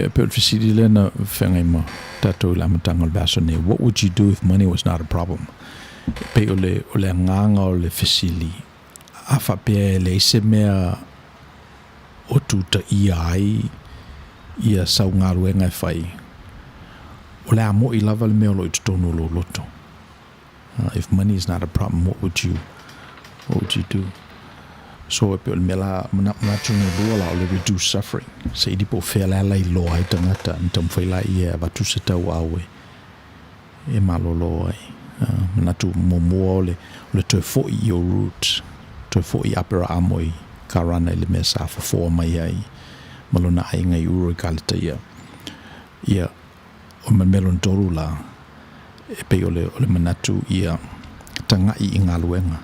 Ia, e pei o le fesili lea na feagai ma tatou i le amataga o le vaiaso nei, What would you do if money was not a problem? E pei o le, o le agaga o le fesili, a faapea e leai se mea o tutaia ai ia sau galuega e fai, o le a mo'i lava le mea o lo o i totonu o lou loto. If money is not a problem, what would you, what would you do? So e pei o le mea la, manatu lona lua la o le reduce suffering. Saili po o fea le ala i loa ai tagata, na taumafai la ia e avatu se tauau e, e malolo ai. Manatu muamua o le, o le toe fo'i i ou roots, toe fo'i i Aperaamo i Karana i le mea sa fofoa mai ai ma lona aiga i Uro i Kaletaia. Ia, o le mea lona tolu la, e pei o le, o le manatu ia taga'i i galuega,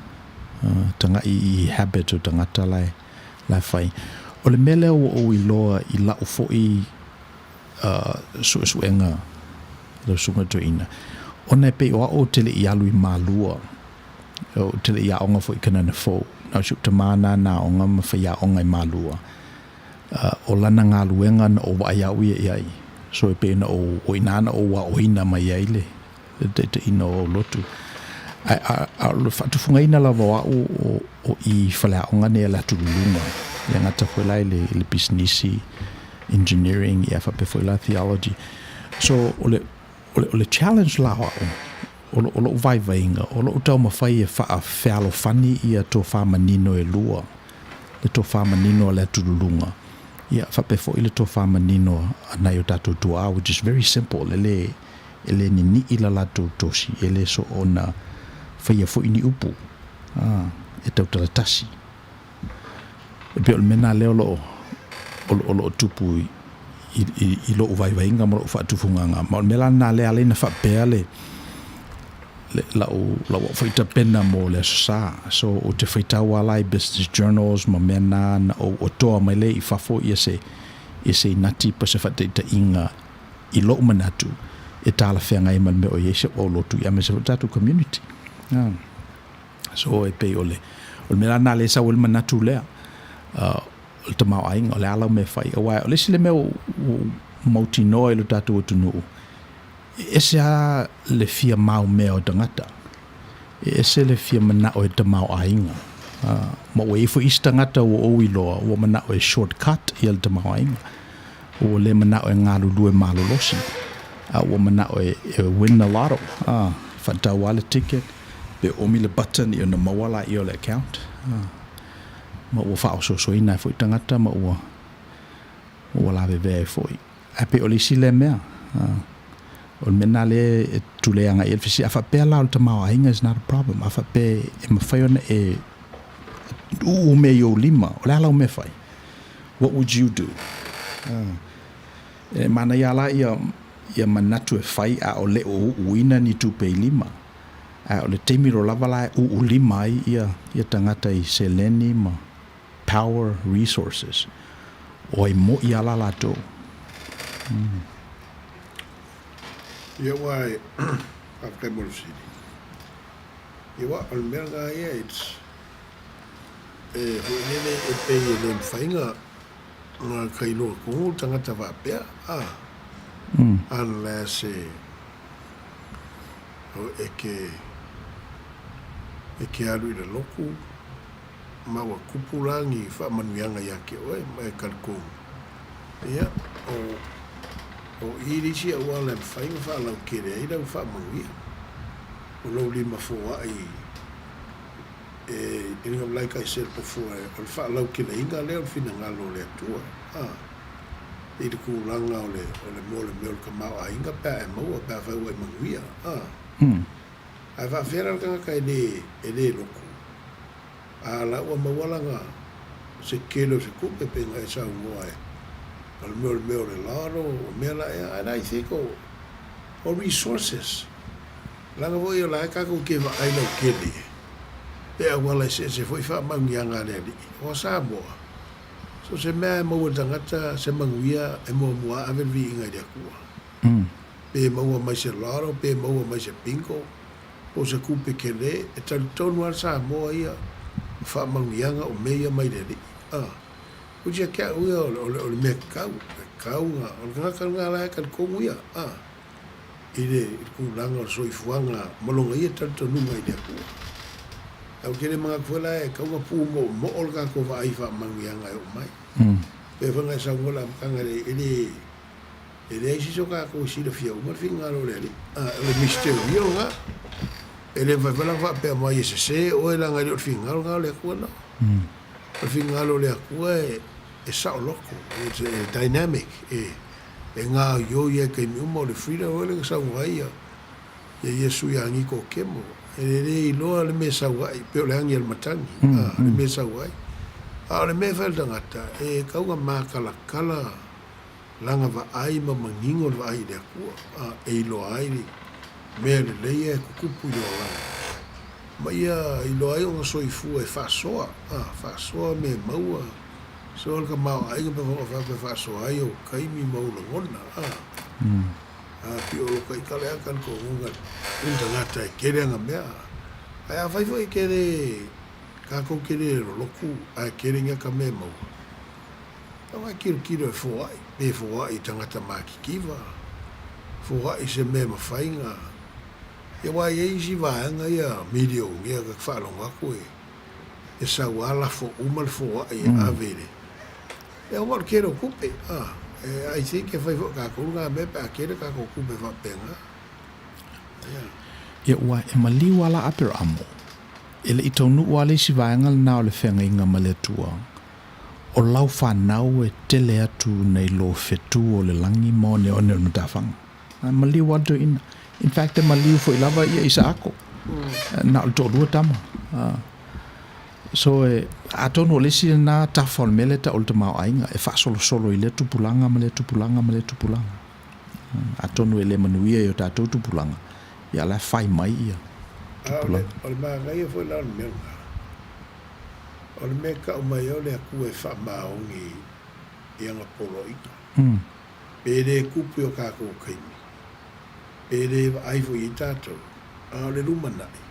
taga'i i habit o tagata la e, la e fai. O le mea lea ua ou iloa i la'u fo'i suesuega lau susuga toeaina, ona e pei o a'u ou te le i alu i Malua, ou te le i aoga foi i Kanana Fou, na o si ou tamā nāna aoga ma faiaoga i Malua. O lana galuega na ou vaai au ia i ai, so e pei na ou, o i inā na ou aoina mai ai le taitaiina o ou lotu. Ae, a, a o le faatufugaina lava o a'u o, o i faleaoga nei a le atululuga, e le gata foi la i le, i le pisinisi, engineering, ia faapea foi la theology. So, o le, o le, o le challenge la o a'u, o, o lo'u vaivaiga, o lo'u taumafai e faafealofani ia tofā manino e lua, le tofā manino a le atululuga, ia faapea foi le tofā manino a nai o tatou tuaa, which is very simple, e le, e le nini'i la latou tosi, e le soona faia foi ni upu, a, e tautala tasi. E pei o le mea lena lea o loo, o loo tupu i, i, i lo'u vaivaiga ma lo'u faatufugaga. Ma o le mea la lena lea e ala ai ona faapea le, le, la'u, la'u au faitapena mo le Aso Sa. So, ou te faitau lava la i business journals ma mea na na ou otoa mai lea i fafo ia se, ia se inati po o se faataitaiga i lo'u manatu e talafeagai ma le mea o i ai si o'u aulotu ia aemaise foi le tatou community. So, e pei o le, o le mea la lena lea e sau ai le manatu lea, o le tamaoaiga, o le a lau mea e fai. Aua o le isi le mea ua mautinoa i lo tatou atunuu, e ese lava le fia maumea o tagata, e ese le fia mana'o e tamaoaiga. Ma ua i ai foi isi tagata ua ou iloa ua mana'o e shortcut ia le tamaoaiga, ua le mana'o e galulue malolosi, a ua mana'o e win the lotto, faatau lava le ticket, pe omi le button ia ona maua laia o le account. Ma ua faaosoosoina ai foi tagata ma ua ua lavevea ai foi. Ae pei o le isi lea mea, o le mea lena lea e tulei agai i ai le fesili, a faapea la o le tamaoaiga is not a problem, a faapea e mafai ona e uu mea i ou lima, o le a lau mea e fai? What would you do? E manaia la ia ia manatu e fai a o le o uuina ni tupe i lima. Ae o le taimi loa lava la e uu lima ai ia ia tagata i seleni ma power resources, o ai moʻi a la latou. Ia ua e faafetai mo le fesili. Ia ua o le mea lena ia it's e foi lele e pei e le mafai na na kailoa tonu le tagata faapea a unless e e ke e ke alu i le lotu ma ua tupu la ni faamanuiaga ia te oe ma e talitonu, ia, o, o i le isi auala e mafai ona faalautele ai lau faamanuia, o lou lima foai e, you know, like I said before, o le faalauteleina lea o le finagalo o le Atua, a, i le tulaga o le, o le mo le mea o le tamaoaiga pe a e maua, pe afai ua e manuia, a. Ae faafefea la le tagata e le, e le lotu? A la ua maua lana se tele o se tupe pe na e saunoa e o le mea o le mea o le lotto o mea la ea and I think o o resources leaga foi o la e tatou te vaai lautele e auala eseese foi faamanuiaga a le Alii o Samoa so se mea e maua e le tagata se manuia e muamua ave le viiga i le Atua pe maua mai se lotto pe maua mai se bingo po o se kupe kele, e talitonu lava le Samoa ia, o faamanuiaga o mea ia mai le Alii. A. Which ia te au ia o le, o le, o le mea tatau, e tatau ona, o le tagata lena la e talitonu ia, a, i le, i le tulaga o le soifuaga ma lona ia talitonuga i le Atua. Ae ou te le manatu foi la e tatau ona pumoomoo le tatou vaai i faamanuiaga e oo mai. Pei foi ona e saunoa i le amataga, e le, e le, e leai se isi o tatou e silafia uma le finagalo o le Alii. A, o le misiterio lena. E le mafai foi la ona faapea mai e sese oe leaga e le o le finagalo lena o le Atua. No. O le finagalo o le Atua e saoloto, it's a dynamic, e gaoioi lava i taimi uma. O le freedom foi lea na saunoa ai ia Iesu ia Nikotemo, e le iloa le mea e sau ai, pei o le agi a le matagi, le mea e sau ai. A o le mea e fai e le tagata, e tatau ona matalatala lana vaai ma manino le vaai i le Atua, e iloa ai le mea lelei ia e tutupu i le olaga, ma ia iloa ai ona soifua e faasoa, faasoa mea e maua, soa le tamaoaiga pe faapea e faasoa ai ou taimi ma ou lagona. A pei o lo taita lea talitonuga i le tagata e tele ana mea. Ae afai foi e tele, tatou te le lolotu ae tele ni ata mea e maua, Aua e tilotilo e foai, pe foai i tagata matitiva, foai i se mea e mafai na. Ia aua e i ai isi vaega ia milionea ta te faalogo atu e e sau lava lafo uma le foai e ave i le Ia aua o le tele o tupe, a, e I think e fai foi e tatou lena mea pe a tele tatou tupe faapena. Ia. Ia ua e maliu lava la Aperamo, e le i taunuu lava le isi vaega lena o le feagaiga ma le Atua. O lau fanau e tele atu nei lo fetu o le lagi ma oneone o le matafaga. A maliu lava le toeaina. In fact, e maliu foi lava ia Isaako. Na o le toalua tama. So, e, atonu o le isi lena tafa o le mea lea e tau o le tamaoaiga, e faasolosolo i lea tupulaga ma lea tupulaga ma lea tupulaga. Atonu e le manuia i o tatou tupulaga, ia la e fai mai ia tupulaga. A o le manaia foi la o le mea lena, O le mea e tau mai ai o le Atua e faamaoni i ana poloaiga. Pe le tupu i o tatou taimi, pe le vaai foi i ai tatou, a o le lumanai,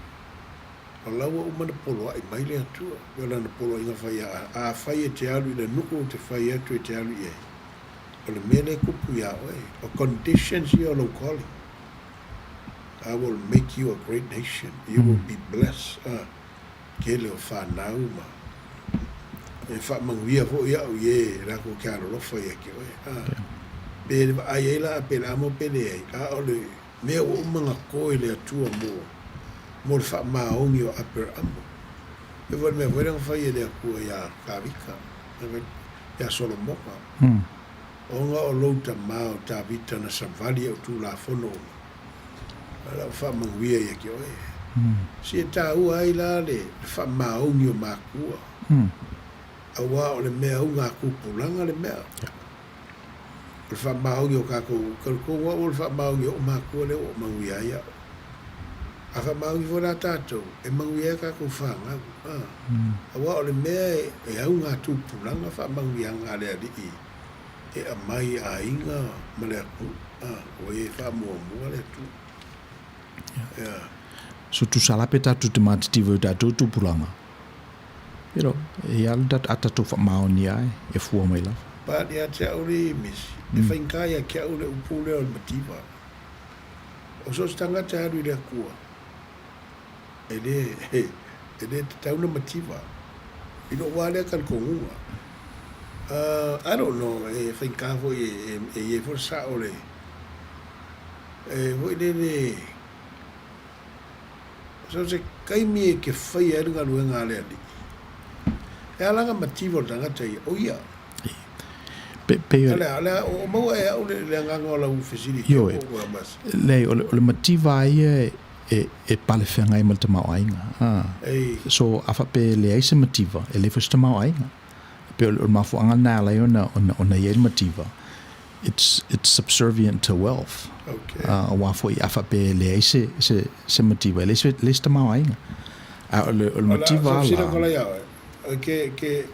o la ua uma ona poloai mai le Atua. Pei o lana poloaiga fai a, afai e te alu i le nuu ou te fai atu e te alu i ai, o le mea lea e tupu iā oe, o conditions ia o lou calling. I will make you a great nation, you will be blessed. Tele o fanau ma e faamanuia foi au i e latou te alolofa ia te oe. A, pe le vaai ai la Apelamo pe leai, a o le mea ua uma ona to e le Atua mo, mo le faamaoni o Aperamo. E foi le mea foi lea na fai e le Atua iā Tavita, iā Solomona, ona o lou tama o Tavita na savali i au tulafono uma. O lau faamanuia ia te oe. Si e taua ai la le faamaoni o makua, auā o le mea auga tupulaga le mea. O le faamaoni o tatou, talitonu au o le faamaoni o ou makua lea ua ou manuia ai au. A faamaoni foi la tatou, e manuia ai tatou fanau. Auā o le mea e auga tupulaga faamanuiaga a le Alii e aumai i aiga ma le atunuu, a, o e faamuamua le atunuu. Yeah. So tusa la pe tatou te mātitiwa i o tatou tupulaga, you know, e ia le a tatou faamaonia ai, e fua mai lava. But ia te au le Misi, e faigata ia te au le upu lea o le mativa. O so o se tagata e alu i le Atua, E le, e le tatau ona mativa i lou lava lea talitonuga. I don't know, e faigata foi e i ai foi le sao o le, e foi lele, so se taimi e te faia ai le galuega a le Alii, e ala ona mativa o le tagata ia, o ia. Pe, pe, O le a, o le a, o maua e au le, le agaga o lau fesili i Ioe. te mas. Leai, o le, o le mativa ia e, e, e palefeagai ma le tamaoaiga. A. Ei. So, a faapea e leai se mativa, e leai foi se tamaoaiga. E pei o le, o le mafuaaga lena e ala ai ona, ona, ona i ai le mativa, it's, it's subservient to wealth. Okay. A, aua foi a faapea e leai se, se, se mativa, e leai se, leai se tamaoaiga. A o le, o le O le a, mativa so la. sila kola ia oe, o ke, ke,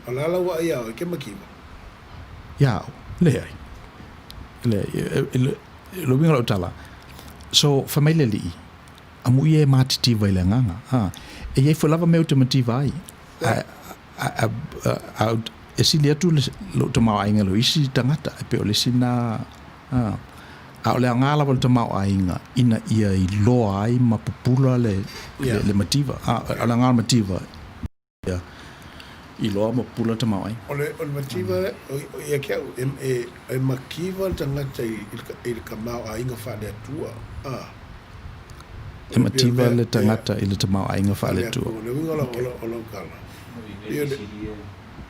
o le a lau vaai ia oe, ke mativa? Ia au, leai. Leai, e, e, e, Le uiga o lau tala, so, fai mai le Alii, amu ia e matitiva i le agaga. A, e i ai foi lava mea ou te mativa ai. A, a, a, a, e sili atu le, lou tamaoaiga i lo isi tagata, e pei o le isi lena, a, a o le aoga lava o le tamaoaiga ina ia iloa ai ma pupula le, le, le mativa. A, o le aoga o le mativa, ia iloa ma pupula le tamaoaiga. O le, o le mativa, o, o ia te au, e, e, e mativa le tagata i, i le, i le tamaoaiga faale-Atua. A. E mativa le tagata i le tamaoaiga faale-Atua. O le uiga o lau tala,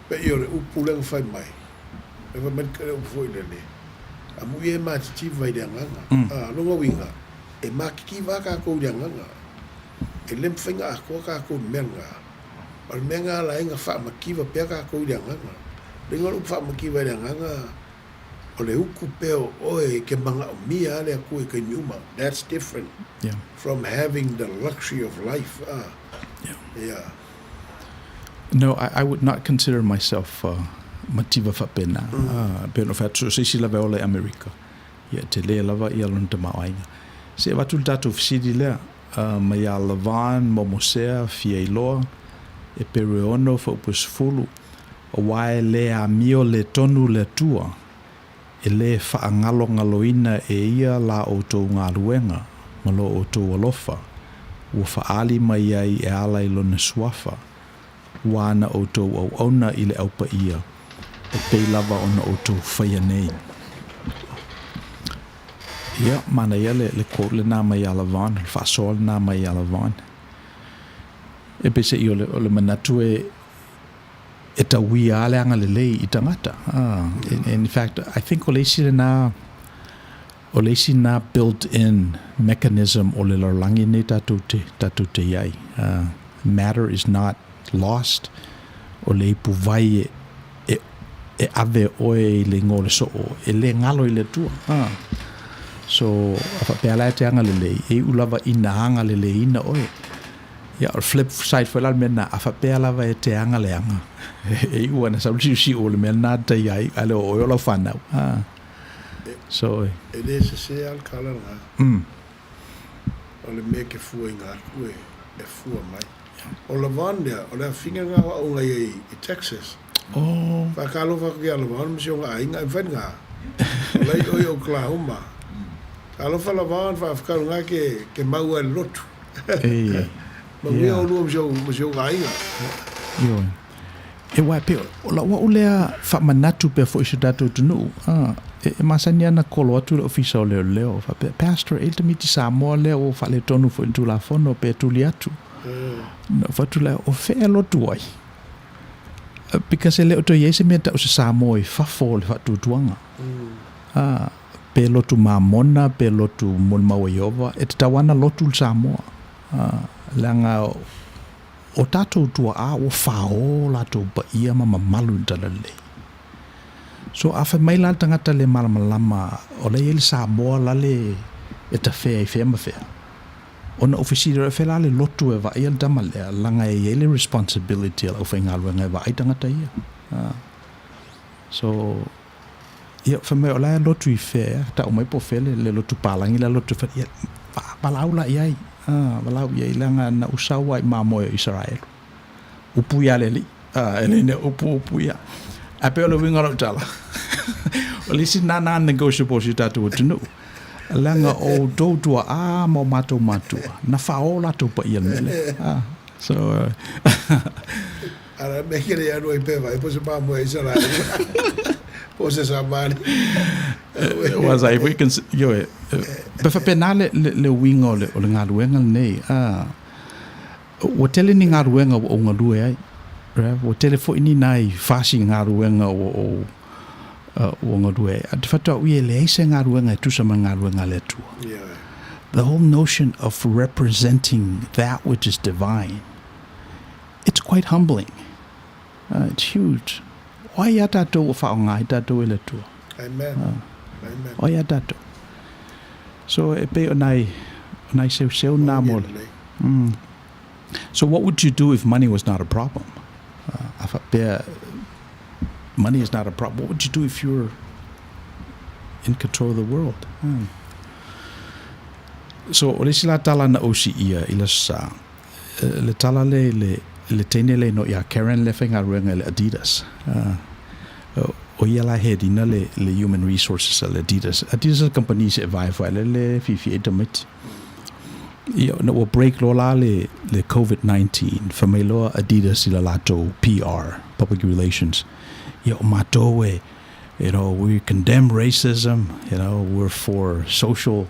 pei o le upu lea na fai mai, lea fai mai le upu foi lele, amuia e matitiva i le agaga. A, lona uiga, e matitiva lava tatou i le agaga. E le mafai ona atoa tatou i le mea lena. O le mea lena e ala ai ona faamativa pea tatou i le agaga. O le uiga o le upu faamativa i le agaga, o le utu pea o oe e te manaomia lava le Atua i taimi uma. That's different from having the luxury of life. Ah. Yeah. Yeah. No, I, I would not consider myself uh, mativa faapena. Mm. Uh, pe ona fai atu, so se isi lava e ola i Amerika. Ia, tele lava ia lona tamaoaiga. Se i avatu le tatou fesili lea, uh, mai ia Lavon Momosea Fiailoa, Eperu e ono, Faupu e 10, Aua e le amio le tonu le Atua, e lē faangalongaloina e ia la outou galuega ma lo outou alofa, ua faaali mai ai e ala i lona suafa, ua ana outou auauna i le Au Paia, e pei lava ona outou faia nei. Ia, manaia le, le quote lenā mai ia Lavon, le faasoa lenā mai ia Lavon. E peiseai o le, o le manatu e, e tauia lava le agalelei i tagata. In fact, I think o le isi lena, o le isi lena built-in mechanism o le lalolagi lenei tatou te, tatou te i ai. Matter is not lost. O le ipuvai e, e, e ave oe i le igoa o le soo, e le galo i le Atua. So, a faapea la e te agalelei, e iu lava ina agaleleiina oe. Ia, o le flip side foi la o le mea lena, a faapea lava e te aga le aga, e iu ana sau le siusiu o le mea lena e tai ai, a le o oe o lau fanau. Ah. So, E le sese lava le tala lena. O le mea e te fuaina atu e, e fua mai. O Lavon lea, o le afiga lena o au na i ai i Texas. Oh. Faatalofa atu ia Lavon ma si ona aiga, e mafai lena. O la i o i Oklahoma. Talofa Lavon, faafetai lena ke, ke mau ai le lotu. Ei. Manuia olua ma si ou, ma si ou aiga. Ioe. E aua e pei o lau au lea faamanatu pea foi i si o tatou atunuu. A, e, e masani lava ona kolo atu le Ofisa o Leoleo, faapea, Pastor, e i ai le tamaiti Samoa lea ua faaletonu foi i le Tulafono pe tuli atu. Ona ou fai atu lea, o fea e lotu ai? Because e le o toe i ai se mea e tau o se Samoa i fafo o le faatuatuaga. A, pe lotu Mamona, pe lotu molimau a Ieova, e tatau lava ona lotu le Samoa. Leaga o tatou tuaa ua fao latou paia ma mamalu i le talalelei. So a fai mai la le tagata le malamalama o la e i ai le Samoa lale e tafea i fea ma fea, ona ou fesili loa, e fea la le lotu e vaaia le tama lea, leaga e i ai le responsibility a le aufaigaluega e vaai tagata ia. So Ia, fai mai, o la e lotu i fea ea, tau mai po o fea le, le lotu palagi la lotu fale, ia, valaau la i ai, ah, valaau i ai, leaga na ou sau lava i mamoe o Isaraelu. Upu ia le alii, ah, e le upu, upu ia. Ae pei o le uiga o lau tala, o le isi lena non-negotiable o si o tatou atunuu, leaga o outou tuaa ma o matou matua, na fao latou paia i le mea lea. Ah, so, Ala me kere ia roi pe vai po se pa mo Israel. Po se Samari. Was I we can yo e pe faapena le le uiga o le o le galuega lenei a ua tele ni galuega ua ou galue ai ua tele foi ni nai fasi galuega ua ou ua galue ai a te faatoa ui e leai se galuega e tusa ma le galuega a le Atua. The whole notion of representing that which is divine. It's quite humbling. It's huge. O ai a tatou ua faaaoga ai tatou e le Atua? Amen. Amen. O ai a tatou? So e pei o nai, o nai seuseu na mo le. So what would you do if money was not a problem? A faapea money is not a problem, what would you do if you were in control of the world? So o le isi la tala na ou siia i le aso sa, Le tala lea i le, le teine lea no ia Karen lea faigaluega i le Adidas. O ia la e head ina le le human resources a le Adidas. Adidas o le kamupani se e vae foi le le fiafia ai tamaiti. Ia ina ua break loa la le le Covid-19, fai mai loa Adidas i la latou PR, public relations, ia o matou e you know, we condemn racism, you know, we're for social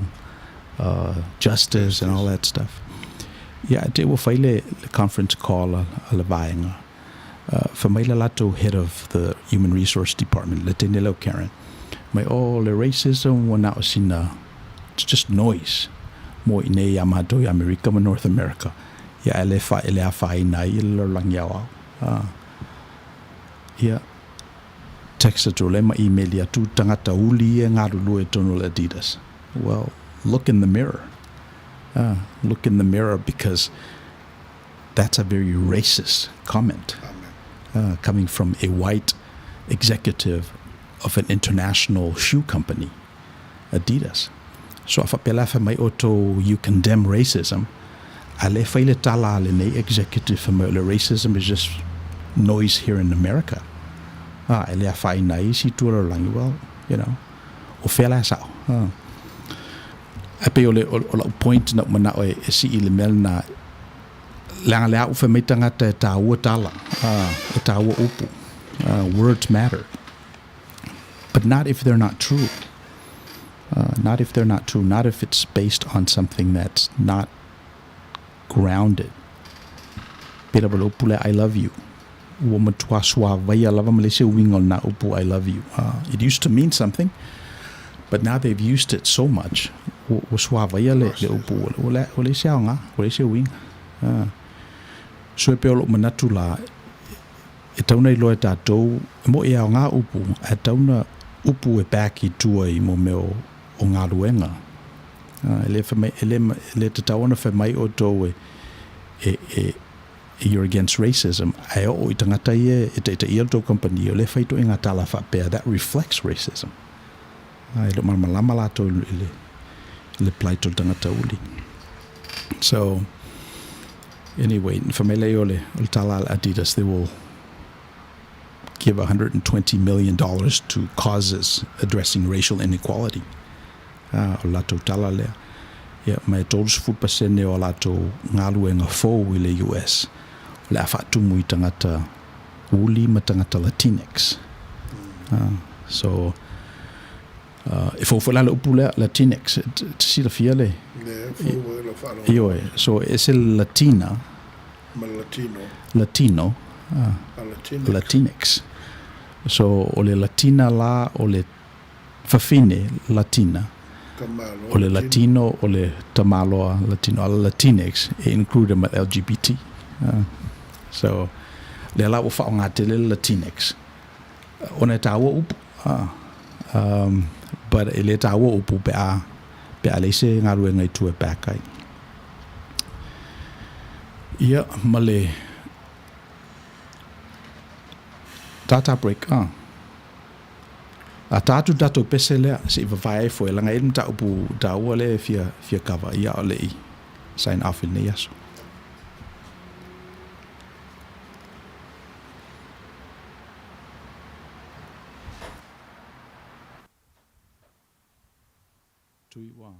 justice and all that stuff. Ia ae te i ua fai le le conference call a le vaega. Fai mai le latou head of the human resource department, le teine lea o Karen, mai, oh, le racism ua na o sina, it's just noise mo i inei iā matou i Amerika ma North America, ia ae le e le afaina ai le lalolagi aoao. Ia, text atu lea ma email atu tagata uli ia e galulue i totonu o le Adidas. Well, look in the mirror. Look in the mirror because That's a very racist comment coming from a white executive of an international shoe company, Adidas. So a faapea la fai mai outou you condemn racism, a le fai le tala a lenei executive fai mai o le racism is just noise here in America. Ah, e le afaina ai isi itu o le lalolagi, well, you know, o fea la e sao? Ah. Ae pei o le, o, o lau point na ou manao e, e sii i le mea lena, leaga le au fai mai tagata e tāua tala, e tāua upu, words matter. But not if they're not true. Not if they're not true, not if it's based on something that's not grounded. Pei lava le upu lea, I love you. Ua matua suavaia lava ma le isi uiga o lena upu, I love you. It used to mean something, but now they've used it so much, ua suavaia le, le upu, ua, ua leai se aoga, ua leai se uiga. So e pei o lou manatu la, e tatau ona iloa e tatou, e mo'i e aoga upu, ae tatau ona upu e back i tua i mo mea o, o galuega. E le fai mai, e le, e le tatau ona fai mai outou e, e, e, you're against racism, ae oo i tagata ia e taitaia le tou kamupani, o lea e fai ituaiga tala faapea, that reflects racism. E le o malamalama latou i le, i le plight o le tagata uli. So, anyway, fai mai lea o le, o le tala a le Adidas, they will give $120 million to causes addressing racial inequality. A, o le latou tala lea. Ia, ma e 30% o a latou galuega fou i le US, o le a faatumu i tagata uli ma tagata Latinx. A, so, e fou foi la le upu lea, Latinx, e te silafia le... Le, fou e lau faalogo. Ioe, so e ese le Latina. Ma le Latino. Latino. A Latinx. Latinx. So, o le Latina la o le fafine Latina, o le Latino o le tamaloa Latino, a le Latinx e include ma le LGBT. So, lea la ua faaaoga tele le Latinx ona e taua upu. But e le taua upu pe a, pe a leai se galuega i tua e back ai. Ia, ma le data break, ah. A ta atu le tatou pese lea se i vavae ai foe leaga e i ai le mataupu taua lea e fia fia cover ia a o le i sign off i lenei aso. Tui ua.